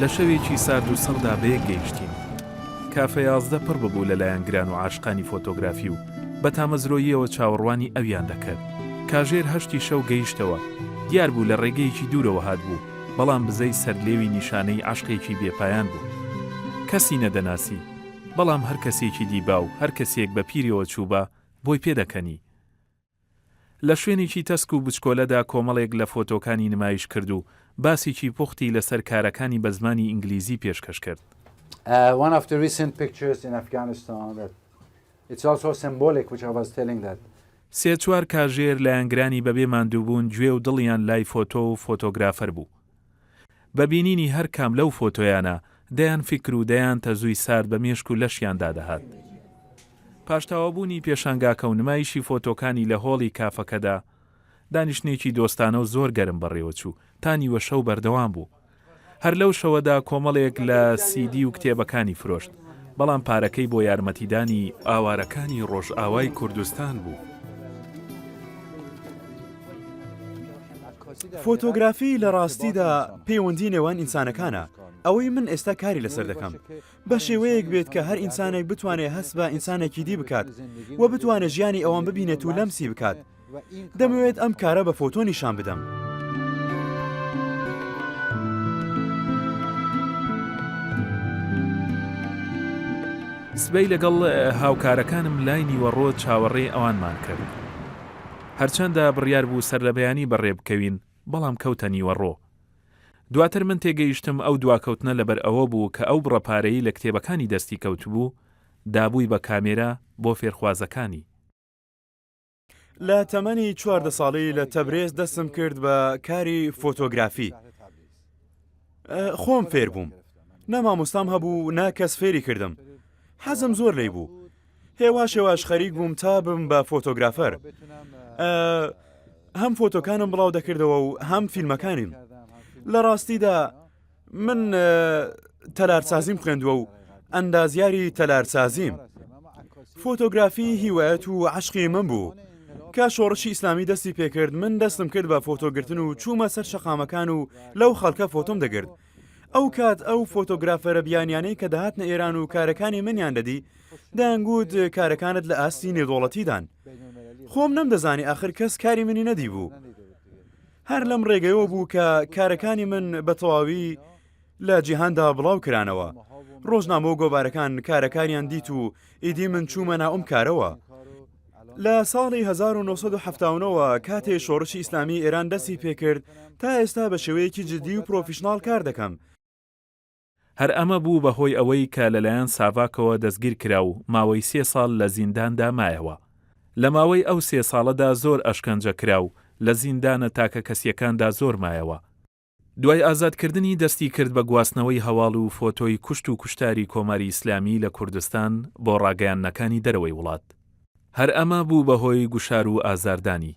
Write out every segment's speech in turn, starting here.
لە شەوێکی سارد و سڕدا بەیەک گەیشتین. کافە 11 پڕ ببوو لە لایەنگران و عاشقانی فۆتۆگرافی و بە تامەزرۆییەوە چاوەڕوانی ئەویان دەکرد. کاژێر هەشتی شەو گەیشتەوە. دیار بوو لە ڕێگەیەکی دوورەوە هاتبوو، بەڵام بزەی سەر لێوی نیشانەی عەشقێکی بێ پایان بوو. کەسی نەدەناسی، بەڵام هەر کەسێکی دیبا و هەر کەسێک بە پیریەوە چووبا، بۆی پێدەکەنی. لە شوێنێکی تەسک و بچکۆلەدا کۆمەڵێک لە فۆتۆکانی نمایش کرد و باسێکی پوختی لەسەر کارەکانی بە زمانی ئینگلیزی پێشکەش کرد. One of the recent pictures in Afghanistan that it's also symbolic which I was telling that. سێ چوار کاژێر لایەنگرانی بەبێ ماندووبوون گوێ و دڵیان لای فۆتۆ و فۆتۆگرافەر بوو. بە بینینی هەر کام لەو فۆتۆیانە، دەیان فیکر و دەیان تەزووی سارد بە مێشک و لەشیاندا دەهات. پاش تەواوبوونی پێشانگاکە و نمایشی فۆتۆکانی لە هۆڵی کافەکەدا، دانیشتنێکی دۆستانە و زۆر گەرم بەڕێوەچوو، تا نیوە شەو بەردەوام بوو. هەر لەو شەوەدا کۆمەڵێک لە سیدی و کتێبەکانی فرۆشت، بەڵام پارەکەی بۆ یارمەتیدانی ئاوارەکانی ڕۆژئاوای کوردستان بوو. فۆتۆگرافی لە ڕاستیدا پەیوەندی نێوان ئینسانەکانە، ئەوەی من ئێستا کاری لەسەر دەکەم بە شێوەیەک بێت کە هەر ئینسانێک بتوانێت هەست بە ئینسانێکی دی بکات و بتوانێت ژیانی ئەوان ببینێت و لەمسی بکات. دەمەوێت ئەم کارە بە فۆتۆ نیشان بدەم. سبەی لەگەڵ هاوکارەکانم لای نیوەڕۆ چاوەڕێی ئەوانمان کرد. هەرچەندە بڕیار بوو سەرلەبەیانی بەڕێ بکەوین، بەڵام کەوتە نیوەڕۆ. دواتر من تێگەیشتم ئەو دواکەوتنە لەبەر ئەوە بوو کە ئەو بڕە پارەی لە کتێبەکانی دەستی کەوتبوو، دابووی بە کامێرا بۆ فێرخوازەکانی. لە تەمەنی 14 ساڵی لە تەبرێز دەستم کرد بە کاری فۆتۆگرافی. خۆم فێر بووم. نە مامۆستام هەبوو نە کەس فێری کردم. حەزم زۆر لێی بوو. هێواش هێواش خەریک بووم تا بم بە فۆتۆگرافەر. هەم فۆتۆکانم بڵاو دەکردەوە و هەم فیلمەکانیم. لە ڕاستیدا من تەلارسازیم خوێندووە و ئەندازیاری تەلارسازیم. فۆتۆگرافی هیوایەت و عەشقی من بوو. کە شۆڕشی ئیسلامی دەستی پێکرد من دەستم کرد بە فۆتۆگرتن و چوومە سەر شەقامەکان و لەو خەڵکە فۆتۆم دەگرت. ئەو کات ئەو فۆتۆگرافەرە بیانیانەی کە دەهاتنە ئێران و کارەکانی منیان دەدی دەیانگوت کارەکانت لە ئاستی نێودەوڵەتیدان. خۆم نەمدەزانی ئاخر کەس کاری منی نەدیبوو. هەر لەم ڕێگەیەوە بوو کە کارەکانی من بە تەواوی لە جیهاندا بڵاو کرانەوە. ڕۆژنامە و گۆڤارەکان کارەکانیان دیت و ئیدی من چوومە ناو ئەم کارەوە. لە ساڵی 1970 وە کاتێ شۆڕشی ئیسلامی ئێران دەستی پێکرد تا ئێستا بە شێوەیەکی جدی و پرۆفیشناڵ کار دەکەم. هەر ئەمە بوو بە هۆی ئەوەی کە لەلایەن ساڤاکەوە دەستگیر کرا و ماوەی سێ ساڵ لە زینداندا مایەوە. لە ماوەی ئەو سێ ساڵەدا زۆر ئەشکەنجە کرا و لە زیندانە تاکەکەسییەکاندا زۆر مایەوە. دوای ئازادکردنی دەستی کرد بە گواستنەوەی هەواڵ و فۆتۆی کوشت و کوشتاری کۆماری ئیسلامی لە کوردستان بۆ ڕاگەیاندنەکانی دەرەوەی وڵات. هەر ئەمە بوو بە هۆی گوشار و ئازاردانی.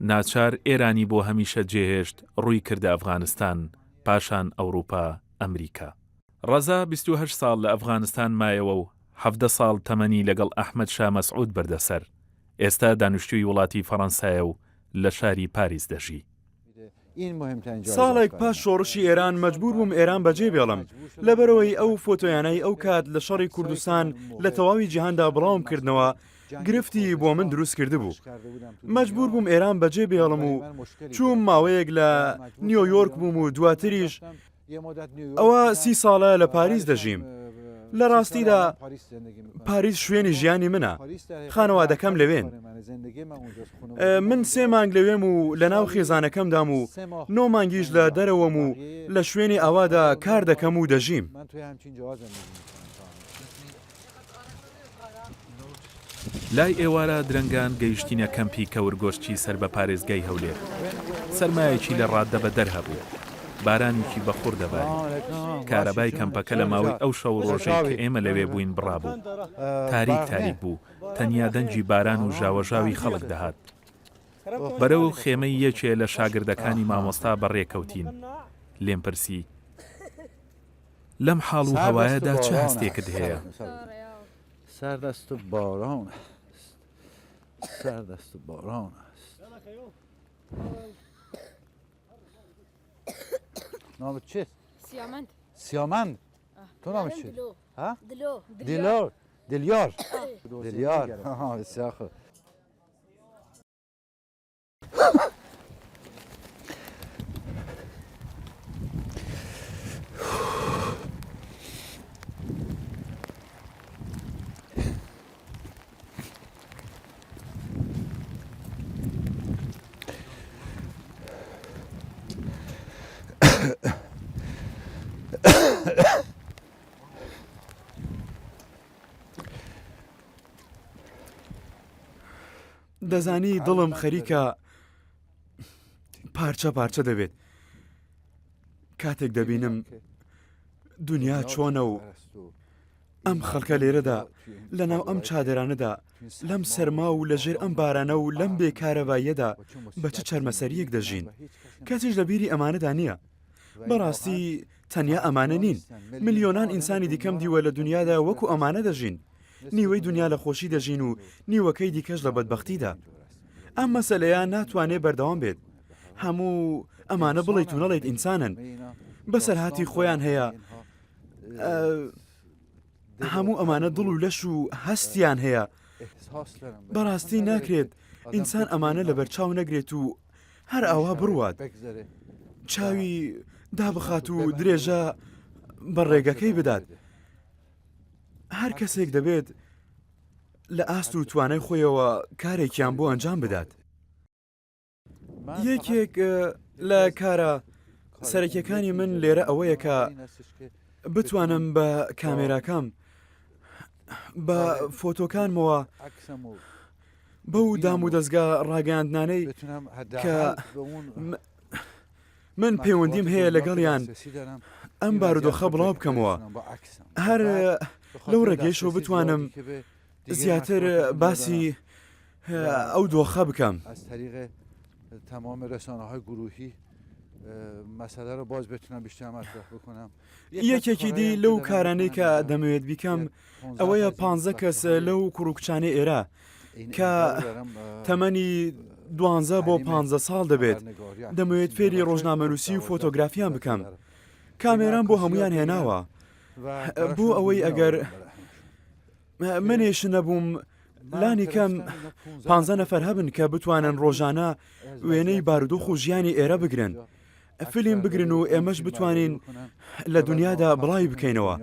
ناچار ئێرانی بۆ هەمیشە جێهێشت ڕووی کردە ئەفغانستان، پاشان ئەوڕوپا، ئەمریکا. ڕەزا 28 ساڵ لە ئەفغانستان مایەوە و 17 ساڵ تەمەنی لەگەڵ ئەحمەد شا مەسعود بردە سەر. ئێستا دانیشتووی وڵاتی فەڕەنسایە و لە شاری پاریس دەژی. ساڵێک پاش شۆڕشی ئێران مەجبور بووم ئێران بەجێ بێڵم، لەبەرئەوەی ئەو فۆتۆیانەی ئەو کات لە شەڕی کوردستان لە تەواوی جیهاندا بڵاوم کردنەوە گرفتی بۆ من دروست کردبوو. مەجبور بووم ئێران بەجێ بێڵم و چووم ماوەیەک لە نیۆیۆرک بووم و دواتریش ئەوە سی ساڵە لە پاریس دەژیم. لە ڕاستیدا پاریس شوێنی ژیانی منە، خانەوادەکەم لەوێن. من سێ مانگ لەوێم و لە ناو خێزانەکەمدام و نۆ مانگیش لە دەرەوەم و لە شوێنی ئاوادا کار دەکەم و دەژیم. لای ئێوارە درەنگان گەیشتینە کەمپی کەورگۆشتی سەر بە پارێزگای هەولێر. سەرمایەکی لە ڕاددە بەدەر هەبوو. بارانێکی بەخوڕ دەباری. کارەبای کەمپەکە لە ماوەی ئەو شەو و ڕۆژەی کە ئێمە لەوێ بووین بڕابوو. تاریک تاریک بوو، تەنیا دەنگی باران و ژاوەژاوی خەڵک دەهات. بەرەو خێمەی یەکێ لە شاگردەکانی مامۆستا بەڕێ کەوتین. لێم پرسی. لەم حاڵ و هەوایەدا چ هەستێکت هەیە؟ سرد است و باران است سرد است و باران است نامت چیست؟ سیامەند. سیامەند تۆ ناوت چی؟ ها؟ دلۆ دلیار دلیار بسیار خوب. دەزانی دڵم خەریکە پارچە پارچە دەبێت کاتێک دەبینم دنیا چۆنە و ئەم خەڵکە لێرەدا لەناو ئەم چادرانەدا لەم سەرما و لەژێر ئەم بارانە و لەم بێ کارەباییەدا بە چ چەرمەسەرییەک دەژین؟ کەسیش لە بیری ئەمانەدا نییە. بەڕاستی تەنیا ئەمانە نین، ملیۆنان ئینسانی دیکەم دیوە لە دنیادا وەکو ئەمانە دەژین. نیوەی دنیا لە خۆشی دەژین و نیوەکەی دیکەش لە بەدبەختیدا. ئەم مەسەلەیە ناتوانێ بەردەوام بێت. هەموو ئەمانە بڵێیت و نەڵێیت ئینسانن. بەسەرهاتی خۆیان هەیە. هەموو ئەمانە دڵ و لەش و هەستیان هەیە بەڕاستی ناکرێت ئینسان ئەمانە لەبەرچاو نەگرێت و هەر ئاوا بڕوات چاوی دابخات و درێژە بە ڕێگەکەی بدات هەر کەسێک دەبێت لە ئاست و توانای خۆیەوە کارێکیان بۆ ئەنجام بدات. یەکێک لە کارە سەرەکیەکانی من لێرە ئەوەیە کە بتوانم بە کامێراکەم بە فۆتۆکانمەوە بەو دام و دەستگا ڕاگەیاندنانەی کە من پەیوەندیم هەیە لەگەڵیان ئەم بارودۆخە بڵاو بکەمەوە هەر لەو ڕێگەیشەوە بتوانم زیاتر باسی ئەو دۆخە بکەم. یەکێکی دی لەو کارانەی کە دەمەوێت بیکەم ئەوەیە پانزە کەس لەو کوڕ و کچانەی ئێرە کە تەمەنی دوانزە بۆ پانزە ساڵ دەبێت دەمەوێت فێری ڕۆژنامەنووسی و فۆتۆگرافیان بکەم کامێرام بۆ هەمویان هێناوە بۆ ئەوەی ئەگەر منیش نەبووم لانی کەم پانزە نەفەر هەبن کە بتوانن ڕۆژانە وێنەی بارودۆخ و ژیانی ئێرە بگرن فیلم بگرن و ئێمەش بتوانین لە دنیادا بڵاوی بکەینەوە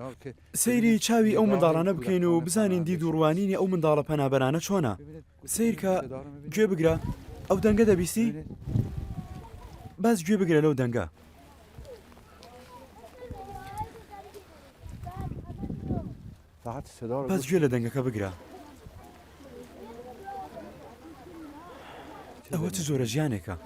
سەیری چاوی ئەو منداڵانە بکەین و بزانین دید و ڕوانینی ئەو منداڵە پەنابەرانە چۆنە سەیرکە گوێ بگرە ئەو دەنگە دەبیستی بەس گوێ بگرە لەو دەنگە بەس گوێ لە دەنگەکە بگرە. ئەوە چ جۆرە ژیانێکە؟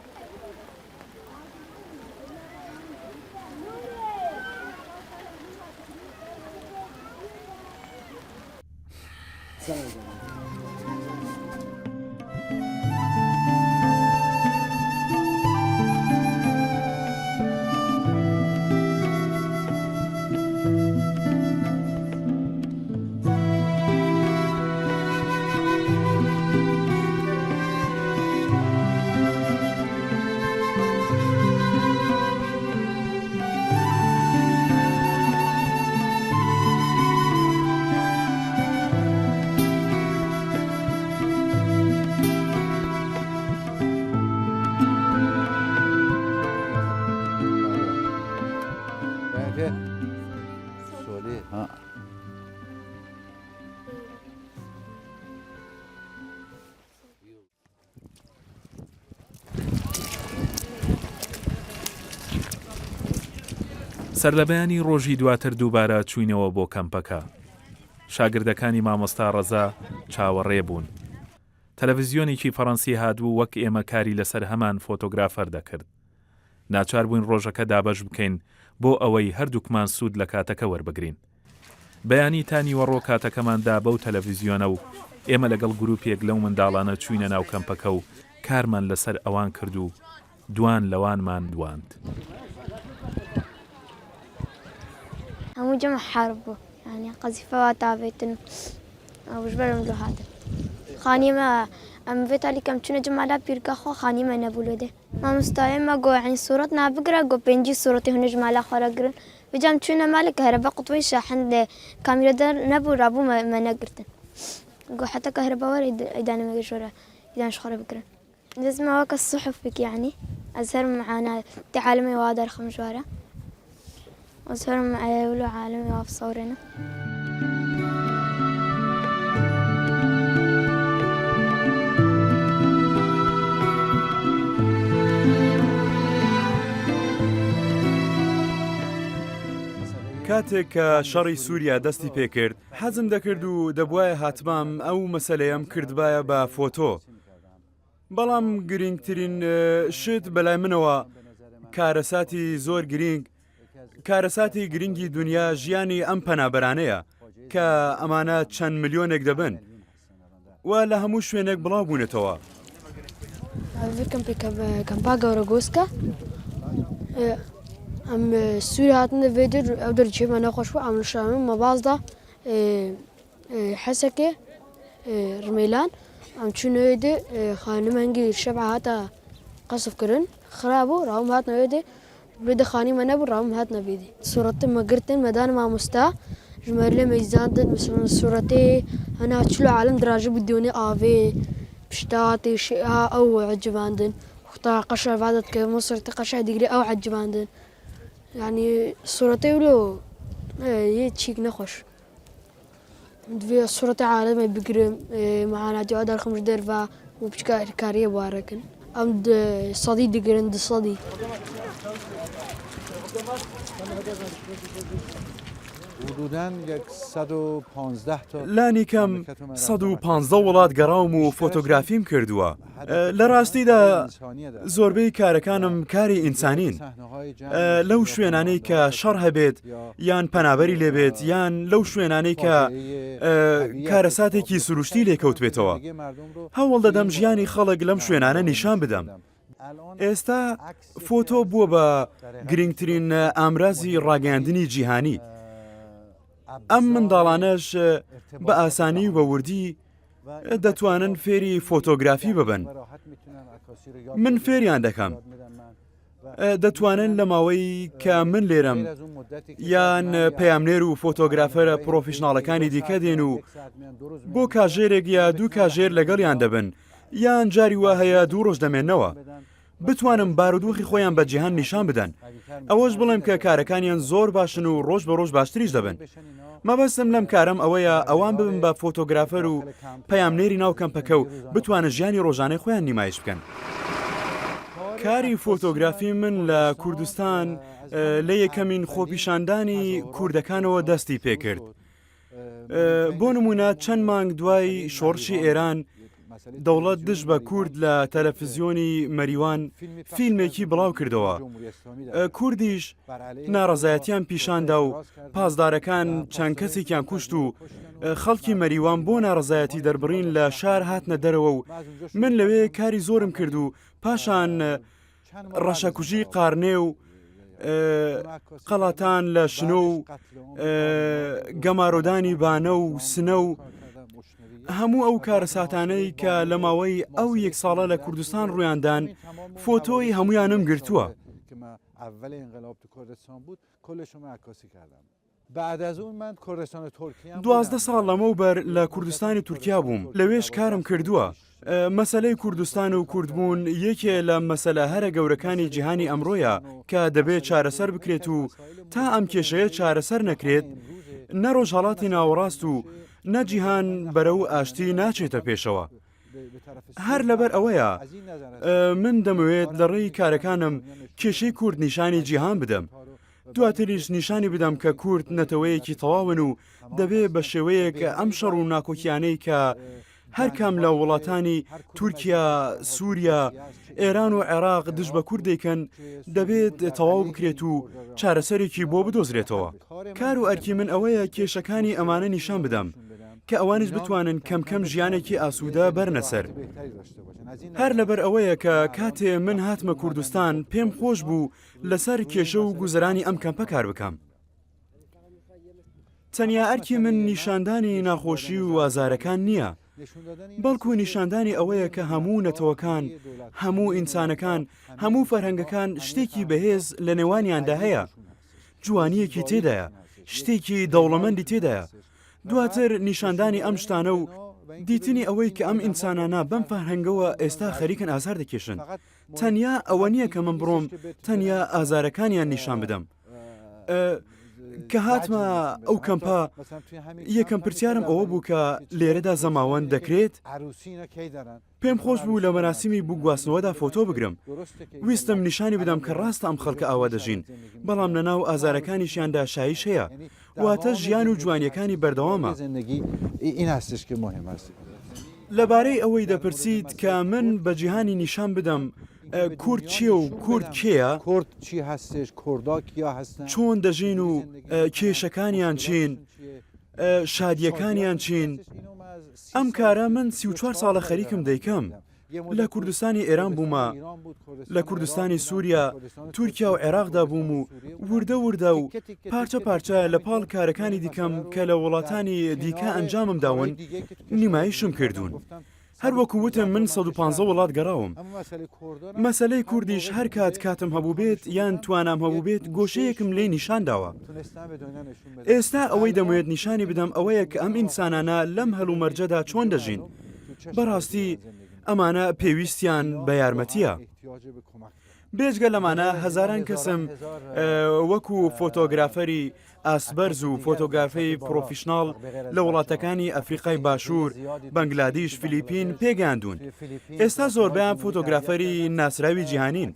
سەرلەبەیانی ڕۆژی دواتر دووبارە چووینەوە بۆ کەمپەکە. شاگردەکانی مامۆستا ڕەزا چاوەڕێ بوون. تەلەڤزیۆنێکی فەڕەنسی هاتبوو وەک ئێمە کاری لەسەر هەمان فۆتۆگرافەر دەکرد. ناچار بووین ڕۆژەکە دابەش بکەین بۆ ئەوەی هەردووکمان سوود لە کاتەکە وەربگرین. بەیانی تا نیوەڕۆ کاتەکەمان دا بەو تەلەڤیزیۆنە و ئێمە لەگەڵ گرووپێک لەو منداڵانە چووینە ناو کەمپەکە و کارمان لەسەر ئەوان کرد و دوان لەوانمان دواند. هەموو جەمع حەرب بوو یانی قەزیفە وا تاڤێتن و ژبەرم لۆ هاتن خانیە مە ئەم ڤێ تالی کەم چونە جەمع لا پیرکا خۆ خانیە مە نەبوو لۆ دێ مامۆستایە مە گۆ یانی سوڕەت نا بگرە گۆ پێنجی سوڕەتی هونە ژ مالا خۆ رە گرن. وجام چوونە مالە کەهرەبا قوتبەی شاحن کامیرە دەر نەبوو رابوو مە نەگرتن گو حتا کەهرەبا وەرە ئیدانە مەگە ژۆرە ئیدان شخۆرە بگرن لازم وەکە الصحف بك يعني أزهر معانا تعالمي وادر خمجوارة أزهر معايا ولو عالمي واف صورنا. کاتێک کە شەڕی سووریا دەستی پێکرد حەزم دەکرد و دەبوایە هاتبام ئەو مەسەلەیەم کردبایە بە فۆتۆ. بەڵام گرینگترین شت بەلای منەوە کارەساتی زۆر گرینگ کارەساتی گرنگی دنیا ژیانی ئەم پەنابەرانەیە کە ئەمانە چەند ملیۆنێک دەبن و لە هەموو شوێنێک بڵاو بوونەتەوە. کەمپا گەورە گۆسکە ئەم سوور هاتنە ڤێدر ئەو دەرچێمە نەخۆش بوو ئەم شامە مەبازدا حەسەکێ ڕمێلان ئەم چوونە وێدێ خانم هەنگی شەبع هاتە قەسف کردن خرابوو ڕاوم هاتنە وێدێ بێدە خانی مە نەبوو ڕاوم هاتنە بێدێ سوڕەتە مە گرتن مەدان مامۆستا ژمەر لێ مەیزاندن مثلا سوڕەتێ هەنا چلو عالم دراژە بوو دیۆنێ ئاڤێ پشتا تێشێ ئەو عجباندن وختا قەشە ڤادت کە مۆسرتە قەشە دیگرێ ئەو عجباندن یعنی سوڕەتێ ولۆ یە چیک نەخۆش دوێ سوڕەتە عالەمێ بگرم معاناتی وا دەرخم ji derve û piçka kariye barekin. Em sedî digirin du sedî. لانیکەم 115 وڵات گەڕاوم و فۆتۆگرافیم کردووە. لە ڕاستیدا زۆربەی کارەکانم کاری ئینسانین. لەو شوێنانەی کە شەڕ هەبێت یان پەنابەری لێبێت یان لەو شوێنانەی کە کارەساتێکی سروشتی لێکەوتبێتەوە هەوڵ دەدەم ژیانی خەڵک لەم شوێنانە نیشان بدەم. ئێستا فۆتۆ بووە بە گرنگترین ئامرازی ڕاگەیاندنی جیهانی. ئەم منداڵانەش بە ئاسانی و بە وردی دەتوانن فێری فۆتۆگرافی ببن. من فێریان دەکەم. دەتوانن لە ماوەی کە من لێرەم یان پەیامنێر و فۆتۆگرافەرە پرۆفیشناڵەکانی دیکە دێن و بۆ کاژێرێک یا دوو کاژێر لەگەڵیان دەبن یان جاری وا هەیە دوو ڕۆژ دەمێنەوە بتوانم بارودۆخی خۆیان بە جیهان نیشان بدەن ئەوەش بڵێم کە کارەکانیان زۆر باشن و ڕۆژ بە ڕۆژ باشتریش دەبن مەبەستم لەم کارەم ئەوەیە ئەوان ببن بە فۆتۆگرافەر و پەیامنێری ناو کەمپەکە و بتوانن ژیانی ڕۆژانەی خۆیان نیمایش بکەن. کاری فۆتۆگرافی من لە کوردستان لە یەکەمین خۆپیشاندانی کوردەکانەوە دەستی پێکرد. بۆ نمونە چەند مانگ دوای شۆڕشی ئێران دەوڵەت دژ بە کورد لە تەلەفزیۆنی مەریوان فیلمێکی بڵاو کردەوە کوردیش ناڕەزایەتیان پیشاندا و پاسدارەکان چەند کەسێکیان کوشت و خەڵکی مەریوان بۆ ناڕەزایەتی دەربڕین لە شار هاتنە دەرەوە و من لەوێ کاری زۆرم کرد و پاشان ڕەشەکوژی قارنێ و قەڵاتان لە شنۆ و گەمارۆدانی بانە و سنە و هەموو ئەو کارەساتانەی کە لە ماوەی ئەو یەک ساڵە لە کوردستان ڕوویاندان فۆتۆی هەمویانم گرتووە. 12 ساڵ لەمەوبەر لە کوردستانی تورکیا بووم، لەوێش کارم کردووە. مەسەلەی کوردستان و کوردبوون یەکێ لە مەسەلە هەرە گەورەکانی جیهانی ئەمڕۆیە کە دەبێت چارەسەر بکرێت و تا ئەم کێشەیە چارەسەر نەکرێت نە ڕۆژهەڵاتی ناوەڕاست و نە جیهان بەرەو ئاشتی ناچێتە پێشەوە. هەر لەبەر ئەوەیە من دەمەوێت لە ڕێی کارەکانم کێشەی کورد نیشانی جیهان بدەم. دواتریش نیشانی بدەم کە کورد نەتەوەیەکی تەواون و دەبێ بە شێوەیەک ئەم شەڕ و ناکۆکیانەی کە هەر کام لە وڵاتانی تورکیا، سووریا، ئێران و عێراق دژ بە کورد دەیکەن دەبێت تەواو بکرێت و چارەسەرێکی بۆ بدۆزرێتەوە. کار و ئەرکی من ئەوەیە کێشەکانی ئەمانە نیشان بدەم کە ئەوانیش بتوانن کەم کەم ژیانێکی ئاسوودە بەرنە سەر. هەر لەبەر ئەوەیە کە کاتێ من هاتمە کوردستان پێم خۆش بوو لەسەر کێشە و گوزەرانی ئەم کەمپە کار بکەم. تەنیا ئەرکی من نیشاندانی ناخۆشی و ئازارەکان نییە، بەڵکو نیشاندانی ئەوەیە کە هەموو نەتەوەکان، هەموو ئینسانەکان، هەموو فەرهەنگەکان شتێکی بەهێز لە نێوانیاندا هەیە. جوانییەکی تێدایە، شتێکی دەوڵەمەندی تێدایە. دواتر نیشاندانی ئەم شتانە و دیتنی ئەوەی کە ئەم ئینسانانە بەم فەرهەنگەوە ئێستا خەریکن ئازار دەکێشن، تەنیا ئەوە نییە کە من بڕۆم تەنیا ئازارەکانیان نیشان بدەم. کە هاتمە ئەو کەمپە یەکەم پرسیارم ئەوە بوو کە لێرەدا زەماوەند دەکرێت؟ پێم خۆش بوو لە مەراسیمی بووکگواستنەوەدا فۆتۆ بگرم. ویستم نیشانی بدەم کە ڕاستە ئەم خەڵکە ئاوا دەژین، بەڵام لەناو ئازارەکانیشیاندا شاییش هەیە. واتە ژیان و جوانییەکانی بەردەوامە. لەبارەی ئەوەی دەپرسیت کە من بە جیهانی نیشان بدەم کورد چییە و کورد کێیە، چۆن دەژین و کێشەکانیان چین، شادییەکانیان چین، ئەم کارە من 34 ساڵە خەریکم دەیکەم. لە کوردستانی ئێران بوومە، لە کوردستانی سووریا، تورکیا و عێراقدا بووم و وردە وردە و پارچە پارچە لە پاڵ کارەکانی دیکەم کە لە وڵاتانی دیکە ئەنجامم داون، نمایشم کردوون. هەر وەکو وتم من 115 وڵات گەڕاوم. مەسەلەی کوردیش هەر کات کاتم هەبووبێت یان توانام هەبووبێت گۆشەیەکم لێ نیشان داوە. ئێستا ئەوەی دەمەوێت نیشانی بدەم ئەوەیە کە ئەم ئینسانانە لەم هەلومەرجەدا چۆن دەژین. بەڕاستی ئەمانە پێویستیان بە یارمەتییە. بێجگە لەمانە هەزاران کەسم وەکو فۆتۆگرافەری ئاستبەرز و فۆتۆگرافی پرۆفیشناڵ لە وڵاتەکانی ئەفریقای باشوور، بەنگلادیش، فلیپین پێگەیاندوون. ئێستا زۆربەیان فۆتۆگرافەری ناسراوی جیهانین.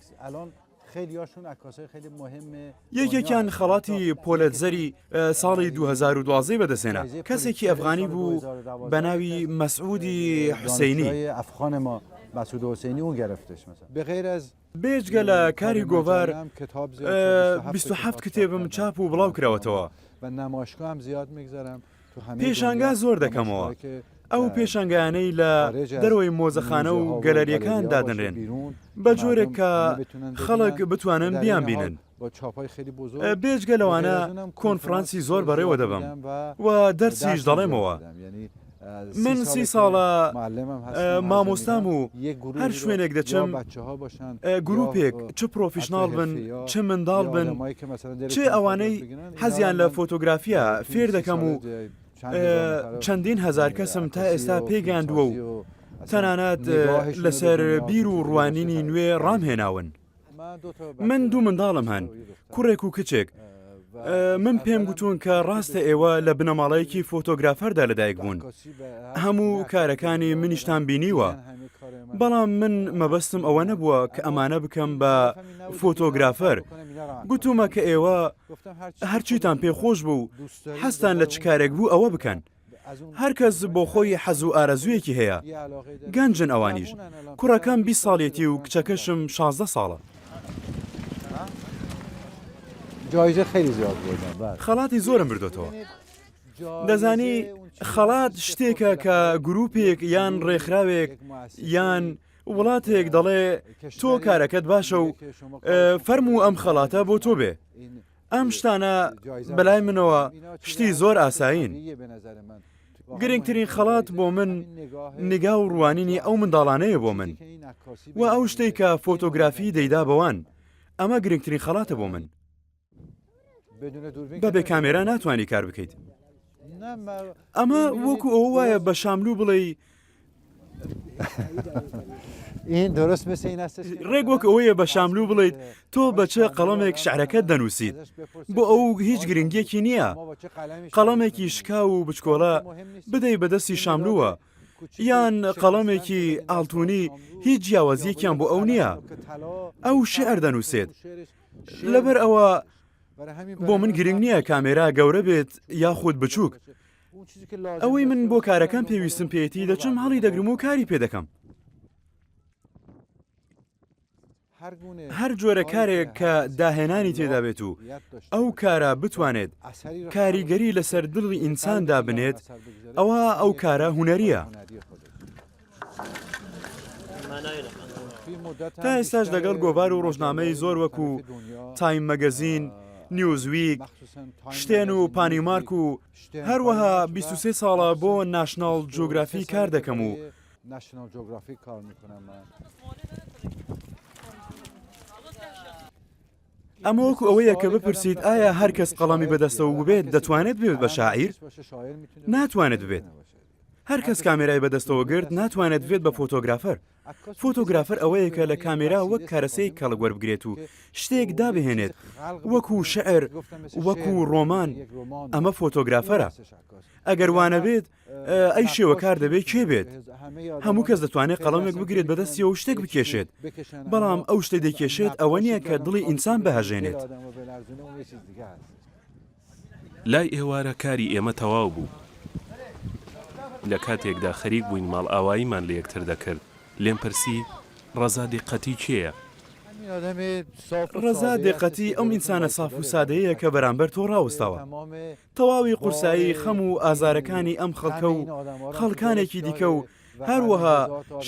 یەکێکیان خەڵاتی پۆلەتزەری ساڵی 2012 بەدەستهێنا، کەسێکی ئەفغانی بوو بە ناوی مەسعودی حوسەینی. بێجگە لە کاری گۆڤار، 27 کتێبم چاپ و بڵاو کراوەتەوە. پێشانگا زۆر دەکەمەوە، ئەو پێشانگایانەی لە دەرەوەی مۆزەخانە و گەلەرییەکان دادەنرێن، بە جۆرێک کە خەڵک بتوانن بیانبینن. بێجگە لەوانە کۆنفرانسی زۆر بەڕێوە دەبەم و دەرسیش دەڵێمەوە. من سی ساڵە مامۆستام و هەر شوێنێک دەچم گروپێک چ پرۆفیشناڵ بن چ منداڵ بن چ ئەوانەی حەزیان لە فۆتۆگرافیە فێر دەکەم و چەندین هەزار کەسم تا ئێستا پێگەیاندووە و تەنانەت لەسەر بیر و ڕوانینی نوێ ڕامهێناون. من دوو منداڵم هەن، کوڕێک و کچێک. من پێم گوتوون کە ڕاستە ئێوە لە بنەماڵەیەکی فۆتۆگرافەردا لەدایک بوون. هەموو کارەکانی منیشتان بینیوە. بەڵام من مەبەستم ئەوە نەبووە کە ئەمانە بکەم بە فۆتۆگرافەر. گوتوومە کە ئێوە هەرچیتان پێ خۆش بوو و حەزتان لە چ کارێک بوو ئەوە بکەن. هەر کەس بۆ خۆی حەز و ئارەزوویەکی هەیە. گەنجن ئەوانیش. کوڕەکەم 20 ساڵیەتی و کچەکەشم 16 ساڵە. خەڵاتی زۆرم بردۆتەوە. دەزانی خەڵات شتێکە کە گرووپێک یان ڕێکخراوێک یان وڵاتێک دەڵێ تۆ کارەکەت باشە و فەرموو ئەم خەڵاتە بۆ تۆ بێ. ئەم شتانە بەلای منەوە شتی زۆر ئاسایین. گرنگترین خەڵات بۆ من نیگا و ڕوانینی ئەو منداڵانەیە بۆ من و ئەو شتەی کە فۆتۆگرافی دەیدا بەوان، ئەمە گرنگترین خەڵاتە بۆ من. بەبێ کامێرا ناتوانی کار بکەیت. ئەمە وەکو ئەوە وایە بە شاملوو بڵێی ڕێک وەک ئەوەیە بە شاملوو بڵیت تۆ بە چ قەڵەمێک شعرەکەت دەنووسیت بۆ ئەو هیچ گرنگیەکی نییە قەڵەمێکی شکاو و بچکۆڵە بدەی بەدەستی شاملووە یان قەڵەمێکی ئاڵتونی هیچ جیاوازیەکیان بۆ ئەو نییە ئەو شعر دەنووسێت لەبەر ئەوە بۆ من گرنگ نییە کامێرا گەورە بێت یاخود بچووک ئەوەی من بۆ کارەکەم پێویستم پێیەتی دەچم هەڵی دەگرم و کاری پێ دەکەم. هەر جۆرە کارێک کە داهێنانی تێدا بێت و ئەو کارە بتوانێت کاریگەری لەسەر دڵی ئینسان دابنێت ئەوە ئەو کارە هونەریە. تا ئێستاش لەگەڵ گۆڤار و ڕۆژنامەی زۆر وەکو تایم مەگەزین، نیوزویک، شتێن و پانیمارک و هەروەها 23 ساڵە بۆ ناشناڵ جوگرافی کار دەکەم و ئەمە وەکو ئەوەیە کە بپرسیت ئایا هەر کەس قەڵەمی بەدەستەوە بووبێت دەتوانێت ببێت بە شاعیر؟ ناتوانێت ببێت. هەر کەس کامێرای بەدەستەوە گرت ناتوانێت ببێت بە فۆتۆگرافەر. فۆتۆگرافەر ئەوەیە کە لە کامێرا وەک کەرەسەیەک کەڵک وەربگرێت و شتێک دابهێنێت وەکو شعر، وەکو ڕۆمان، ئەمە فۆتۆگرافەرە. ئەگەر وانەبێت ئەی شێوەکار دەبێت کێ بێت؟ هەموو کەس دەتوانێت قەڵەمێک بگرێت بەدەستیەوە و شتێک بکێشێت، بەڵام ئەو شتەی دەیکێشێت ئەوە نییە کە دڵی ئینسان بهەژێنێت. لای ئێوارە کاری ئێمە تەواو بوو. لە کاتێکدا خەریک بووین ماڵئاواییمان لە یەکتر دەکرد، لێم پرسی، ڕەزا دیققەتی کێیە؟ ڕەزا دیققەتی ئەم ئینسانە ساف و سادەیەیە کە بەرامبەر تۆ ڕاوەستاوە. تەواوی قورسایی خەم و ئازارەکانی ئەم خەڵکە و خەڵکانێکی دیکە و هەروەها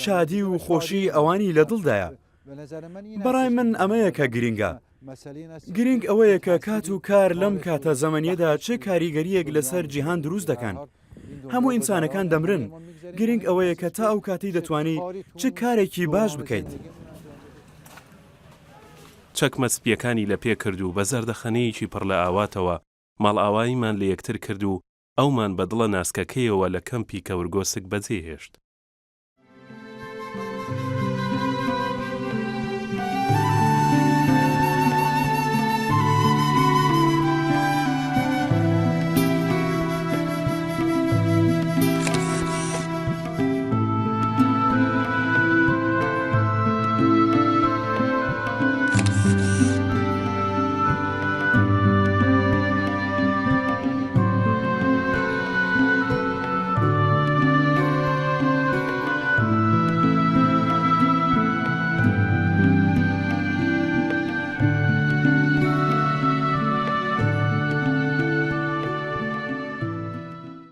شادی و خۆشی ئەوانی لە دڵدایە. بەڕای من ئەمەیە کە گرینگە. گرینگ ئەوەیە کە کات و کار لەم کاتە زەمەنیەدا چ کاریگەریەک لەسەر جیهان دروست دەکەن. هەموو ئینسانەکان دەمرن، گرینگ ئەوەیە کە تا ئەو کاتەی دەتوانی چ کارێکی باش بکەیت. چەکمە سپییەکانی لە پێ کرد و بە زەردەخەنەیەکی پڕ لە ئاواتەوە ماڵئاواییمان لە یەکتر کرد و ئەومان بە دڵە ناسکەکەیەوە لە کەمپی کەورگۆسک بەجێ هێشت.